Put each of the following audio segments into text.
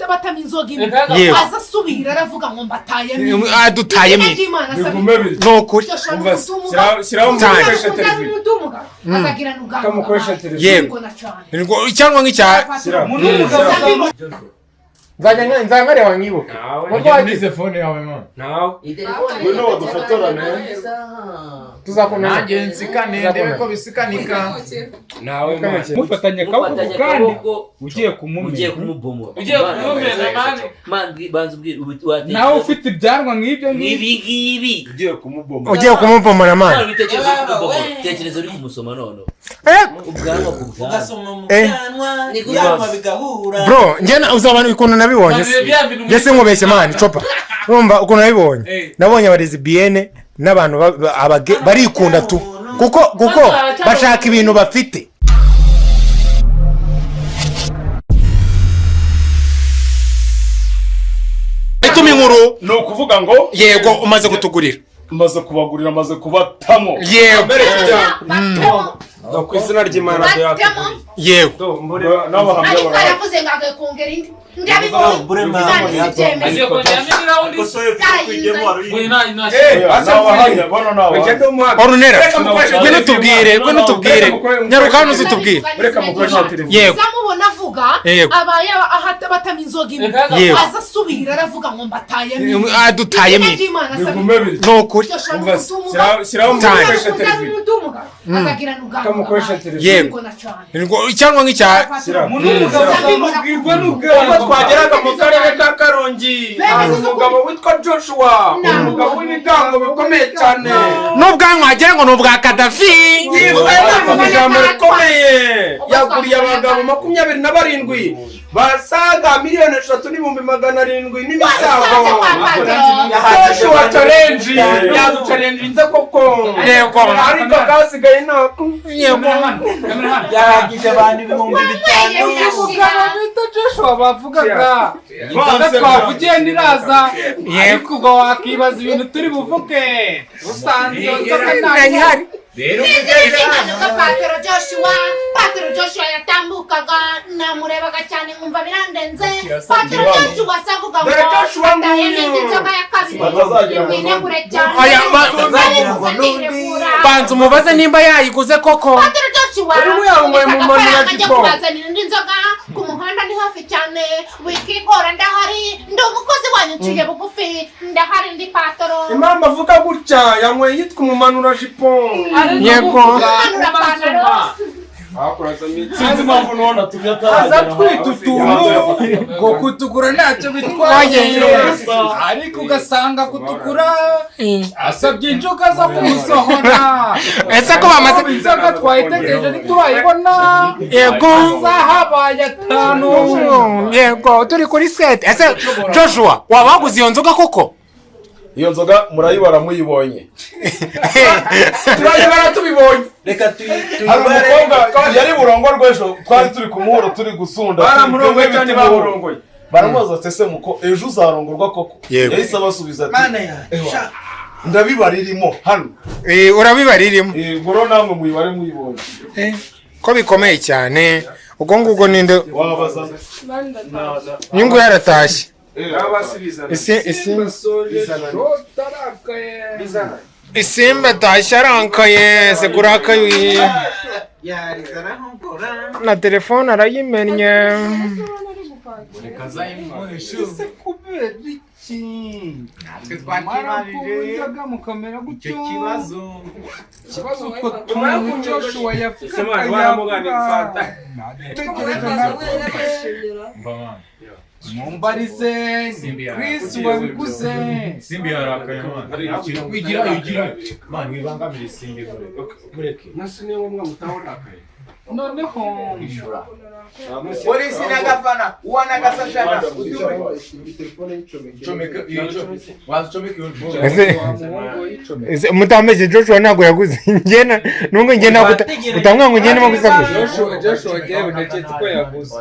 Batama inzoga imwe. Yego. Aza asubira aravuga ngo mbatayemo. Adutayemo. Izina ry'Imana. Ni ukuri. Shyiraho Cyane. umukoresha televiziyo. Azagira n'ubwanwa. Kamukoresha televiziyo. Yego. Cyangwa nk'icya nzajya nzankareba nkibuke. Nawe. Wagize telefone yawe man. Nawe. Ngwino badufotorane. Tuzakundana. Nanjye nsikane ndebe ko bisikanika. Nawe man. Mufatanye akaboko Mufatanye kandi akaboko, ugiye kumumena. Ugiye kumubomora. Ugiye kumumena, man. Man, banza ubwire watekereza- Nawe ufite ibyanwa nk'ibyo ngibyo. Nk'ibi ngibi. Ugiye kumubomora. Ugiye kumubomora man. Man, witekereza uri kumubomora. Tekereza uri kumusoma none. Ubwanwa ku bwanwa. Ugasoma mu Eh. bwanwa, Ni ibyanwa bigahura. Bro, njye uzabona ukuntu nabibonye se. Njye sinkubeshye man, chopa. Urumva ukuntu nabibonye? Nabonye abarezi BN n'abantu barikunda tu. Kuko bashaka ibintu bafite. Ituma inkuru Ni ukuvuga ngo yego umaze kutugurira. Maze kubagurira, maze kubatamo. Yego. Ku izina ry'Imana Batemo. Yego. N'abahamya Ariko barahari. aravuze ngo agiye kongera indi. Ndabibonye. Imana izibyemeye. Agiye kongeramo indi round. N'abahamya bano ni abahamya. Orunera. Ngwino tubwire, ngwino tubwire. Nyaruka hano uzitubwire. Reka mukoreshe televiziyo. Yego. Zamubona avuga Yego. abaye batama inzoga imwe. Yego. Aza asubira aravuga ngo mbatayemo. Adutayemo. Izina ry'Imana. Bigume biri. Ni ukuri. Shyiraho Cyane. umukoresha televiziyo. Azagira n'ubwanwa. Kamukoresha televiziyo. Yego. Cyangwa nk'icya Ubwirwa n'ubwanwa. Ubwo twageraga mu karere ka Karongi, hari umugabo witwa Joshua, umugabo w'ibigango bikomeye cyane. N'ubwanwa wagira ngo ni ubwa Kadafi. Yivuga ijambo rikomeye, yaguriye abagabo 27 basaga 3,700,000 n'imisago. Joshua challenge, yaducalenjinze koko. Yego. Ariko kasigaye nako. Yego. Yahagije abantu 5000. Umugabo bita Joshua bavugaga inzoga twavugiye ntiraza, ariko ubwo wakibaza ibintu turi buvuge usanze iyo nzoga ntayihari. Impanuka Patero Joshua, Patero Joshua yatambukaga namurebaga cyane nkumva birandenze. Patero Joshua se avuga ngo Dore Joshua ataye nguyu. n'indi nzoga ya kabiri. Batazagira ngo Nimwinegure cyane. Aya, Abivuze ndiregura. Banza umubaze nimba yayiguze koko. Patero Joshua Uri muyanyweye mu agafaranga manura ajya jipo. kubazanira indi nzoga ku muhanda ni hafi cyane wikigora ndahari ndi umukozi wanyu nciye bugufi ndahari ndi patoro. Impamvu avuga gutya, yanyweye yitwa umumanurajipo. Yego. Manura patoro. Sinzi impamvu nubona tumye Aza ataragera. twita utuntu ngo kutugura ntacyo bitwaye, ariko ugasanga kutukura asabye inzoga zo kumusohora. Ese ko bamaze Inzoga twayitegereje ntiturayibona. Yego. Amasaha abaye 5. Yego, turi kuri set. Ese Joshua waba waguze iyo nzoga koko? Iyo nzoga murayibara muyibonye. Turayibara tubibonye. Reka Hari tuyibare. umukobwa yari burongorwa ejo, twari turi ku muhuro turi gusunda. Baramurongoye Turi cyane, kumwe bamurongoye. Baramubaza ati ese muko ejo uzarongorwa koko? Yego. Yahise abasubiza ati Mana yanjye. Ewa, Sha. ndabibara irimo hano. Urabibara irimo. Ubwo rero namwe muyibare muyibonye. Ko bikomeye cyane. Ubwo ngubwo ninde Wabaza. nyungu yaratashye. Abasubizana. Isimba atashye arankaye sekurakaye. Yarizana nkokora. Na telefone arayimennye. Ese kubera iki mara kunywa inzoga mukamera gutyo? Kibazo. Ikibazo utwo tuntu Joshua yavugaga Waramugana yavuga mumbarize ni Chris wabiguze. Simbi yarakaye man. Wigira ugira man wibangamira Simbi mureke. Noneho Polisi n'agafana uwanagasashana. Chomeka iyo wazichomeka iyo. Ese mutambeshye Joshua ntabwo yaguze. Njye nubwo njye ntabwo utamwanga ngo njye ndimo gusakuza. Joshua njyewe ntaketse ko yaguze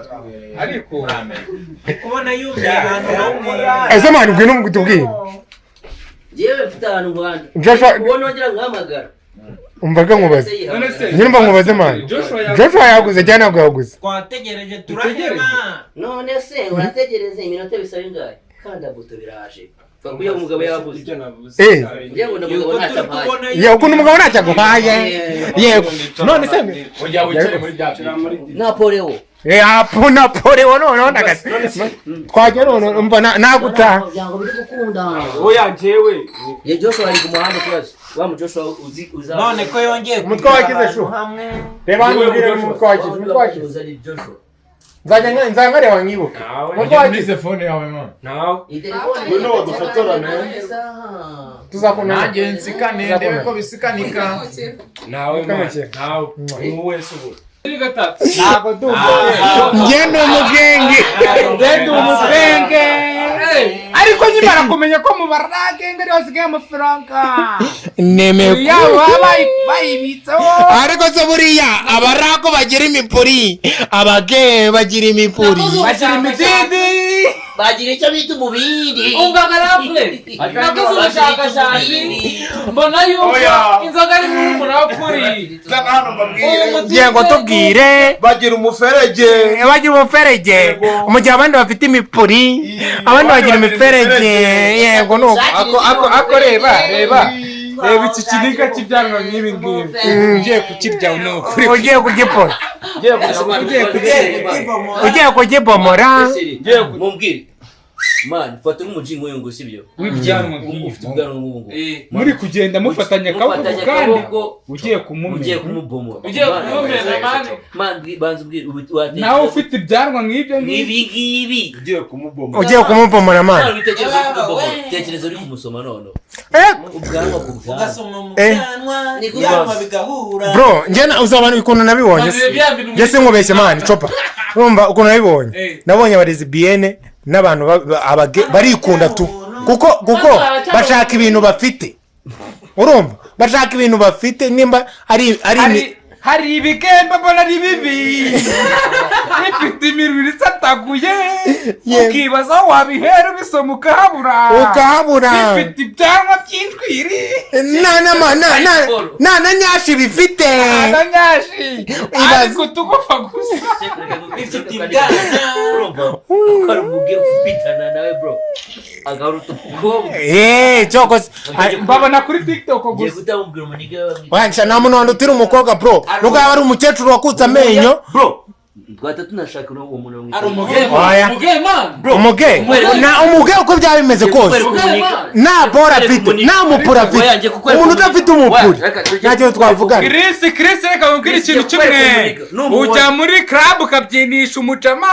ariko Kubona yumviye abantu bamwe. Ese man ngwino tubwire. Yewe mfite ahantu nkanda. Joshua Ubona wongera nkahamagara. Umvaga nkubaze. Nyine mba nkubaze man. Joshua yaguze cyangwa ntabwo yaguze? Twategereje turaheba. None se urategereza iminota bisaba ingahe? Kanda buto biraje. Kuya umugabo yavuze. Yego umugabo ntacyo ampaye. Yego ukuntu umugabo ntacyo aguhaye. Yego. None se ujya wicare muri bya Napoleo. Apo Napoleo none ndagase. Twajya none umva nagutaha. Byango biri gukunda. Oya njyewe. Ye Joshua ari ku muhanda kibazo. Wa mu Joshua uzi uza. None ko yongeye umutwe wakize shu. Reba hano ubwire umutwe wakize, umutwe wakize. Nzajya nzangareba nkibuka. Umutwe wakize phone yawe man. Nawe. Ngwino badufotorane. Tuzakunda. Nanjye nsikane ndebe ko bisikanika. Nawe man. Nawe. Umuntu wese ubu. Ntabwo ndi umugenge. Njye ndi umugenge. Njye ndi umugenge. Ariko nyimara kumenya ko mu baragenge ariho hasigaye amafaranga. Nemeye. Yabo bayibitseho. Ariko se buriya abarako bagira imipuri, abage bagira imipuri. Bagira imididi. Bagira icyo bita umubiri. Umva garafure. Nakoze ubushakashatsi mbona yuko inzoga ari murumuna wa kuri. Yego tubwire. Bagira umuferege. Bagira umuferege. Mu gihe abandi bafite imipuri, abandi bagira imiferege. Yego nuko. Ako reba reba. Reba iki kiniga cy'ibyanwa nk'ibi ngibi. Ugiye kukirya nuko. Ugiye kugipora. Ugiye kugibomora. Mumbwire. Man, fata umujingo uyu ngo sibyo. W'ibyanwa nk'ibi. Ufite ubwanwa nk'ubu ngubu. Muri kugenda mufatanya akaboko kandi ugiye kumumena. Ugiye kumubomora. Ugiye kumumena man. Man, banza ubwire nawe ufite ibyanwa nk'ibyo ngibi ngibi. Ugiye kumubomora. Ugiye kumubomora man. Tekereza uri kumusoma none. Ubwanwa ku bwanwa. Ugasoma mu byanwa, ibyanwa bigahura. Bro, njye uzabana ukuntu nabibonye. Njye sinkubeshye man, chopa. Urumva ukuntu nabibonye. Nabonye abarezibiyene n'abantu barikunda tu. Kuko bashaka ibintu bafite. Urumva? Bashaka ibintu bafite nimba ari hari ibigembe mbona ari bibi. Bifite imiriro isataguye. Ukibaza aho wabihera ubisoma ukahabura. Ukahabura. Bifite ibyanwa by'injwiri. Na nyashi bifite. Na nyashi. Ariko utugufa gusa. Bifite ibyanwa. Urumva? Ukora umuge ufitana nawe bro. Agaruta umukobwa. Cyoko. Mbabona kuri TikTok gusa. Ngiye kutamubwira umuniga. Wansha nta muntu wandutira umukobwa bro. Nubwo yaba ari umukecuru wakutse amenyo. Bro. Twata tunashaka uwo muntu ari umuge. Umuge man. Umuge. Na umuge uko byaba bimeze kose. Na bora afite, na mupura afite. Umuntu udafite umupuri. Nta kintu twavugana. Chris reka nkubwire ikintu kimwe. Ujya muri club ukabyinisha umujama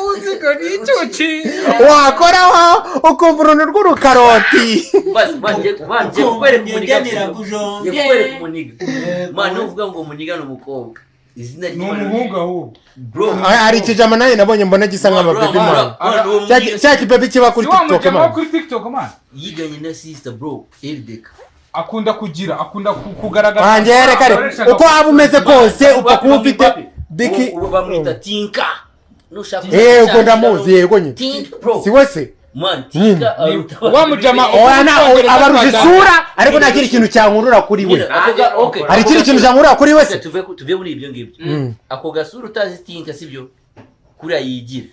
uzi ngo ni icyuki. Wakoraho ukumva uruntu rw'urukaroti. Ngiye kukwereka umuniga. Man, uvuga ngo umuniga ni umukobwa. Izina ni umuhungu ahubwo. Bro, hari ikijama naye nabonye mbona gisa nk'ababebi man. Cya kibebi kiba kuri TikTok man. Kuri TikTok man. Yiganye na sister bro, Eldeka. Akunda kugira, akunda kugaragaza. Wanjye reka uko waba umeze kose upfa kuba ufite diki. Bamwita Tinka. Nushaka. Yego ndamuzi yego nyine. Si wese. Man, Tinka wa mujama abarusha isura ariko nta kindi kintu cyankurura kuri we. Hari ikindi kintu cyankurura kuri we se? Tuve muri ibyo ngibyo. Ako gasura utazi Tinka sibyo? Kuriya yigira.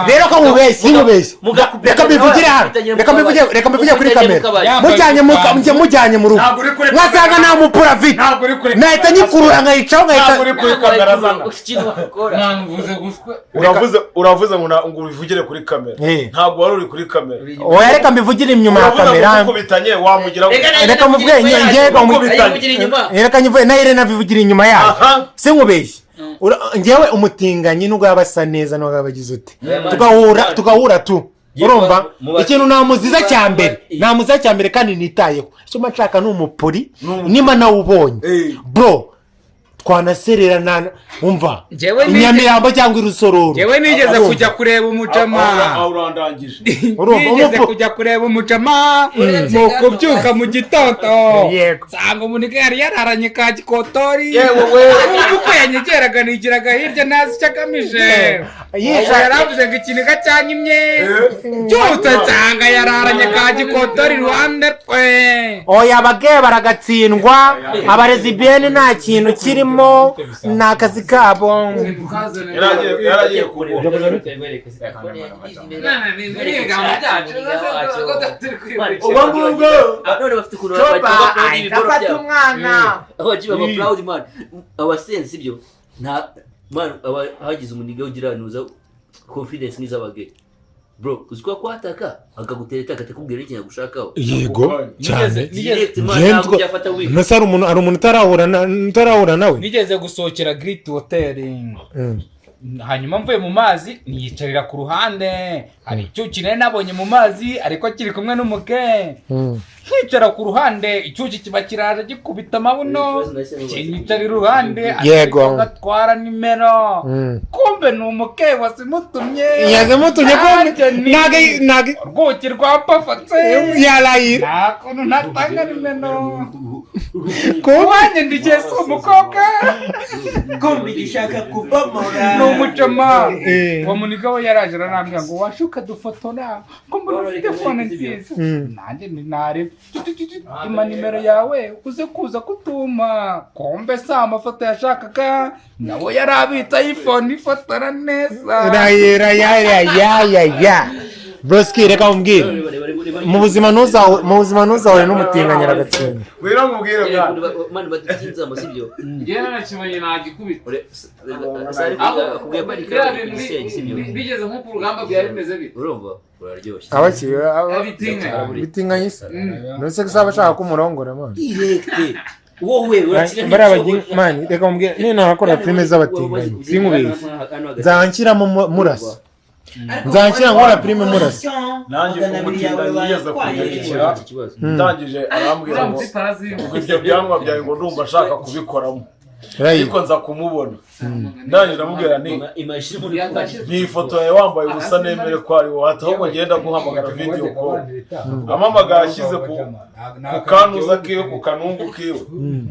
Rero ko mubeshye mubeshye. Reka mbivugire hano. Reka mbivugire kuri kamera. Mujyanye mu rugo. Mwasanga nta mupura afite. Nahita nyikurura nkayicaho nkahita. Ntabwo uri kuri kamera zana. Uravuze ngo ubivugire kuri kamera. Ntabwo wari uri kuri kamera. Oya reka mbivugire inyuma ya kamera. Ukubitanye wamugira. Reka mvuge njye reka nyivuge na Irene abivugira inyuma yayo. Sinkubeshye. Njyewe umutinganyi nubwo yaba asa neza nubwo yaba agize ute tugahura tu urumva ikintu namuziza cya mbere namuziza cya mbere kandi nitayeho icyo mba nshaka ni umupuri nimba nawubonye bro Twanaserera na umva Inyamirambo cyangwa Irusororo. Njyewe nigeze kujya kureba umujama. Urandangije. Nigeze kujya kureba umujama mu kubyuka mu gitondo. Nsanga umuntu yari yararanye ka gikotori. Uko yanyegeraga nigiraga hirya ntazi icyo agamije. Yaravuze ngo ikiniga cyanyimye. Byutse nsanga yararanye ka gikotori iruhande rwe. Oya abageye baragatsindwa, abarezibiyene nta kintu kirimo, ni akazi kabo. Yaragiye kubona. Ubwo ngubwo none bafite ukuntu afata umwana. Abaji baba proud man. Abasensi ibyo nta man hagize umuniga ugira nuza confidence nk'iz'abagay. Bro, uziko kwataka akagutereta akatakubwira ikintu agushakaho. Yego cyane. Nasa ari umuntu utarahura nawe. Nigeze gusohokera Great Hotel. Hanyuma mvuye mu mazi niyicarira ku ruhande. Hari icyuki nari nabonye mu mazi ariko kiri kumwe n'umuke. Nkicara ku ruhande icyuki kiba kiraje gikubita amabuno. Kinyicara iruhande yego gatwara nimero. Kumbe ni umuke wasimutumye. Yazimutumye kumbe nage rwuki rwa pafatse. Yarayira. Nakuntu ntatanga nimero. Kuwanye ndigiye si umukobwa. Kumbe gishaka kubomora. Ni umucama. Uwo muniga we yaraje arambwira ngo washuka dufotora ko mbona ufite phone nziza. Nanjye nari ima nimero yawe uze kuza kutuma. Kombe sa amafoto yashakaga nawe yarabitse iPhone ifotora neza. Ya. Broski reka umbwire. Mu buzima ntuzahure n'umutinganya agatsinda. Wira ngubwire bwana. Man batinza amasibyo. Ngiye nanakimenye nagikubita. Akubwiye ko ari bigeze nko ku rugamba byari bimeze bite. Urumva uraryoshye. Abaki bitinganya se. Nose kusaba ashaka kumurongora man. Direct. Wowe urakira man reka umbwire nini nakora filime z'abatinganyi sinkubeshye. Nzanshyiramo murasa. Nzakira nkora prime murasa. Nanjye umutinganyi yigeze kunyandikira ndangije arambwira ngo ibyo byanwa byawe ngo ndumva ashaka kubikoramo ariko nza kumubona ndangije ndamubwira nti ni ifoto yawe wambaye ubusa nemere ko ari wowe ahubwo ngenda guhamagara video call amamagara ashyize ku kanuza kiwe ku kanungu kiwe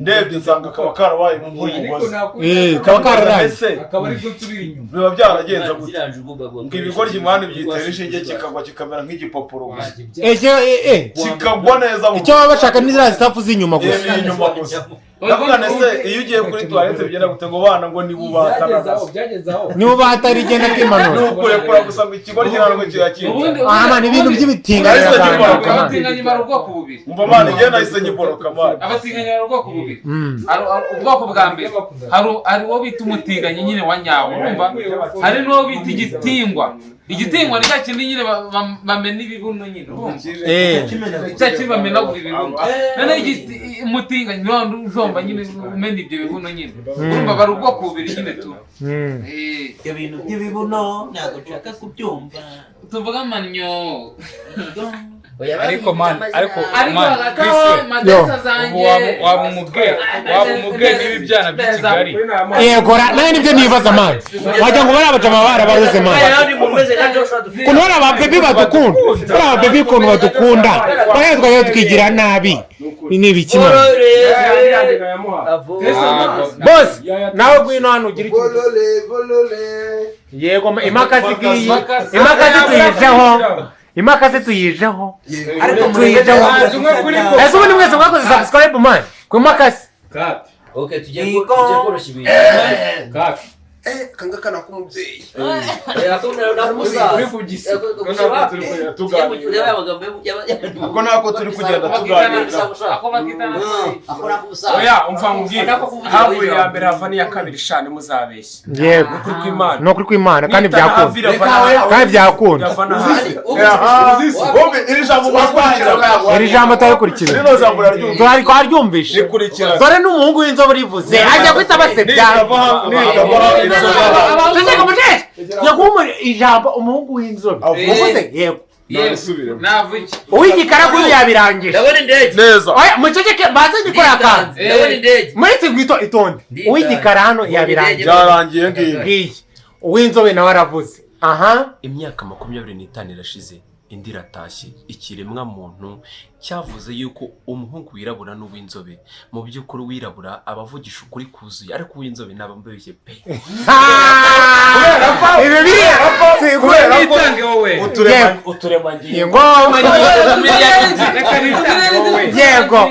ndebye nsanga kaba karabaye nk'umugozi kaba kararaye akaba ari gunsubira inyuma biba byaragenze gute ngo ibigoryi mwana byitera inshinge kikagwa kikamera nk'igipapuro gusa kikagwa neza icyo baba bashaka ni ziriya zitafu z'inyuma gusa inyuma gusa ndavuga nese iyo ugiye kuri toilette bigenda gute ngo bana ngo ni bubata ni bubata rigenda kimanura ni ukurekura gusa ngo ikigo ry'intango kirakira aha man ibintu by'ibitinganya abatinganyi bari ubwoko bubiri umva man ngiye nahise nyiboroka man abatinganyi bari ubwoko bubiri ubwoko bwa mbere hari uwo bita umutinganyi nyine wa nyawo urumva hari n'uwo bita igitingwa igitingwa ni cya kindi nyine bamena ibibuno nyine urumva cya kindi bamenagura ibibuno noneho umutinganyi ni wa wundi ujomba nyine umena ibyo bibuno nyine urumva bari ubwoko bubiri nyine tu ibyo bintu by'ibibuno ntabwo nshaka kubyumva tuvuga amanyo ariko man ariko man Chris waba umuge n'ibi byana by'i Kigali yego nawe nibyo nibaza man wagira ngo bari abajama barabaruze man ukuntu bari ababebi badukunda bari ababebi ukuntu badukunda bariya twajya twigira nabi ni ibiki man boss nawe ngwino hano ugira icyo yego imakasi ngiyi imakasi tuyijeho imakasi tuyijeho tuyijeho ese ubundi mwese mwakoze subscribe man ku imakasi okay tugiye koroshya ibintu kanga kana k'umubyeyi ako nako turi kugenda tuganira oya umva nkubwire havuye ya mbere hava n'iya kabiri shani muzabeshye yego ni ukuri kw'Imana kandi byakunda kandi byakunda iri jambo tarikurikira twaryumvishe dore n'umuhungu w'inzobe urivuze ajya guhita basebya ijambo umuhungu w'inzobe uvuze yego Navuki. Uw'igikara kuri yabirangije. Ndabona indege. Neza. Oya, muceceke baze gikora akantu. Ndabona indege. Muri tugwito itonde. Uw'igikara hano yabirangije. Byarangiye ngibi. Ngiyi. Uw'inzobe nawe aravuze. Aha. Imyaka 25 irashize, indi iratashye. Ikiremwa muntu cyavuze yuko umuhungu wirabura n'uw'inzobe, mu by'ukuri wirabura aba avugisha ukuri kuzuye, ariko uw'inzobe naba mbabeshye pe. Ibi biriya kubera ko Nitange wowe. Uturemangingo. Yego.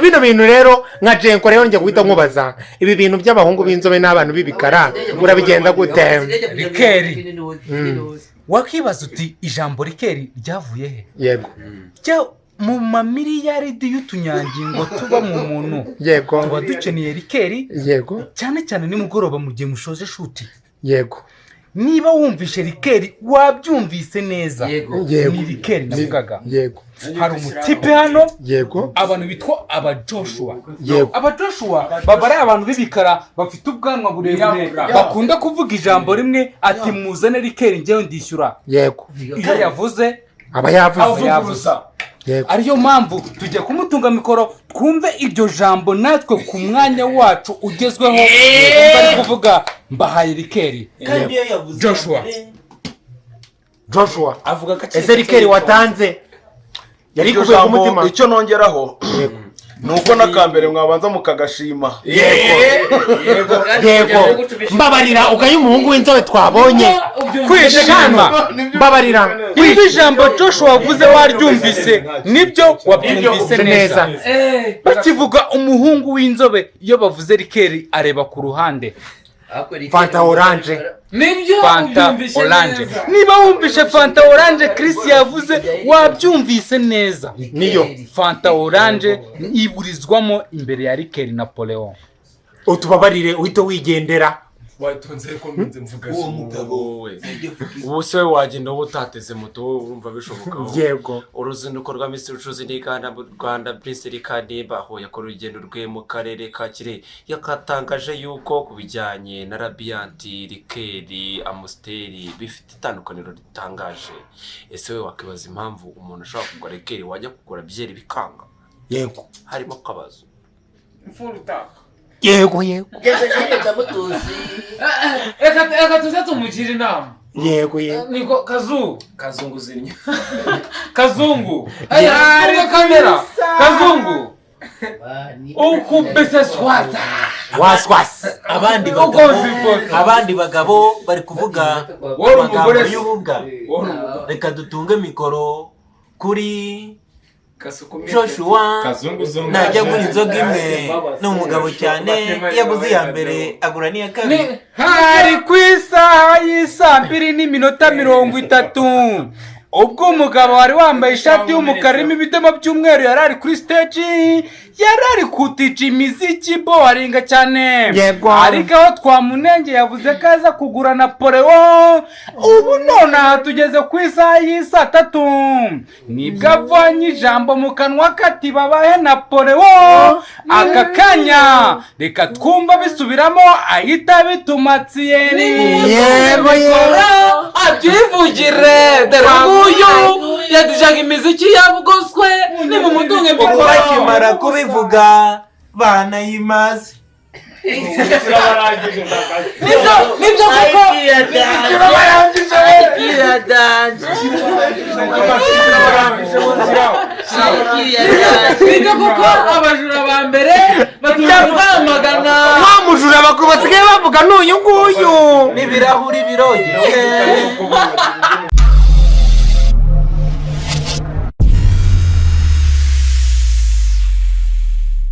Bino bintu rero nka Jenko rero njye guhita nkubaza ibi bintu by'abahungu b'inzobe n'abantu b'ibikara urabigenda gute? Rikeri. Wakibaza uti ijambo rikeri ryavuye he? Yego. Jya mu mamiliyaridi y'utunyangingo tuba mu muntu. Yego. Tuba dukeneye rikeri. Yego. Cyane cyane nimugoroba mu gihe mushoje shuti. Yego. Niba wumvishe rikeri wabyumvise neza. Yego. Ni rikeri navugaga. Yego. Hari umutipe hano. Yego. Abantu bitwa aba Joshua. Yego. Aba Joshua baba ari abantu b'ibikara bafite ubwanwa burebure bakunda kuvuga ijambo rimwe ati muzane rikeri njyewe ndishyura. Yego. Iyo yavuze aba yavuze. Yego. Ariyo mpamvu tujya kumutunga mikoro twumve iryo jambo natwe ku mwanya wacu ugezweho bari kuvuga mbahaye rikeri. Joshua. Joshua avuga ko ese rikeri watanze yari kuvuye ku mutima. Icyo nongeraho nuko nakambere mwabanza mukagashima. Yego. Yego. Mbabarira ugaye umuhungu w'inzobe twabonye. Kwishima. Mbabarira. Iryo jambo Joshua wavuze waryumvise nibyo wabyumvise neza. Bakivuga umuhungu w'inzobe iyo bavuze rikeri areba ku ruhande. Fanta orange. Nibyo Fanta orange. Niba wumvishe Fanta orange Chris yavuze wabyumvise neza. Niyo. Fanta orange iburizwamo imbere ya rikeri Napoleon. Utubabarire uhite wigendera. Watonze ko nkunze mvuga uwo mugabo we. Ubu se wagenda wowe utateze moto wowe urumva bishoboka. Yego. Uruzinduko rwa Minisitiri w'Ubucuruzi n'Inganda mu Rwanda Prince Kanimba aho yakora urugendo rwe mu karere ka Kirehe yakatangaje yuko ku bijyanye na Radiant, Rikeri, Amstel bifite itandukaniro ritangaje. Ese we wakibaza impamvu umuntu ashobora kugura rikeri wajya kugura byeri bikanga? Yego. Harimo akabazo. Yego yego. Reka tuze tumugire inama. Yego yego. Niko Kazungu. Kazungu zinyo. Kazungu. Ari kamera. Kazungu. Ukubese swata. Waswas. Abandi bagabo bari kuvuga amagambo y'ububwa. Reka dutunge mikoro kuri Joshua najya agura inzoga imwe ni umugabo cyane yaguze iya mbere agura n'iya kabiri. Hari ku isaha y'isaa 2:30 ubwo umugabo wari wambaye ishati y'umukara irimo ibidoma by'umweru yari ari kuri stage yari ari kutica imiziki boringa cyane. Ariko aho twamunenge yavuze ko aza kugura Napoleon. Ubu nonaha tugeze ku isaha y'isaa 3 nibwo avanye ijambo mu kanwa kati babahe Napoleon. Aka kanya reka twumva bisubiramo ahita bitumatsiye. Yego yego. Abyivugire dore nguyu yadushaga imiziki yavugoswe ni mu mutunge mikoro. Bakimara kubivuga banayimaze. Nibyo koko. Nibyo koko abajura ba mbere batumva bamagana. Wa mujura bakuru basigaye bavuga n'uyu nguyu. N'ibirahuri birogeye.